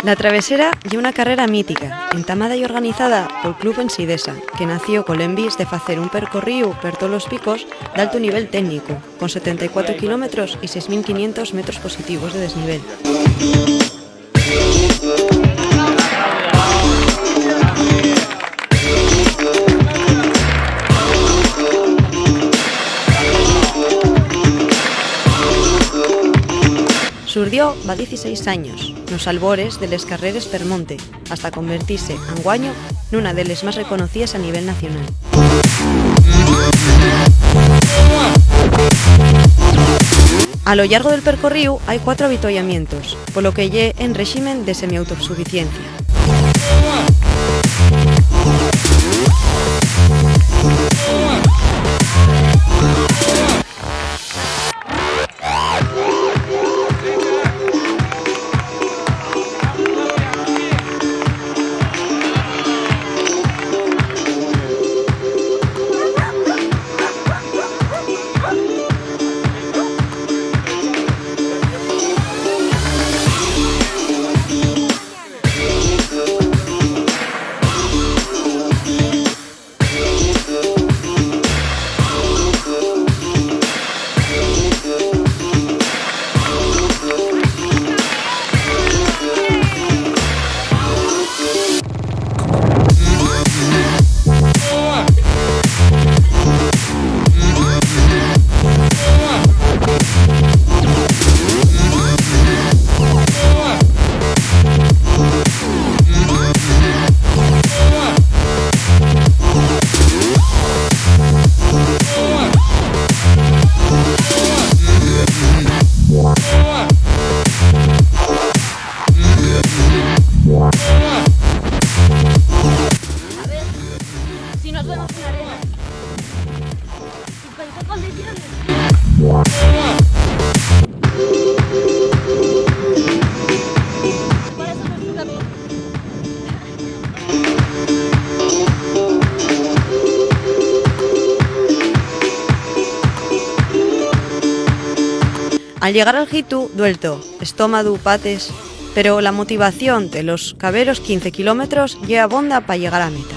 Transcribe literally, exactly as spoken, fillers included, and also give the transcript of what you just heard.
La Travesera ye una carrera mítica, entamada y organizada pol Club Ensidesa, que nació col envís de facer un percorríu per tolos picos d'altu nivel técnicu, con setenta y cuatro kilómetros y seis mil quinientos metros positivos de desnivel. Surdió va dieciséis años, nos albores de les carreres per monte, hasta convertise, anguaño, nuna de les más reconocíes a nivel nacional. A lo llargo del percorríu hai cuatro avituallamientos, polo que ye en réximen de semiautosuficiencia. A ver si nos vemos en arena. Con qué condiciones? ¿Cuál es nuestro camino? Al llegar al hitu, duelto, estómadu, pates, pero la motivación de los caberos quince kilómetros ye abonda pa llegar a meta.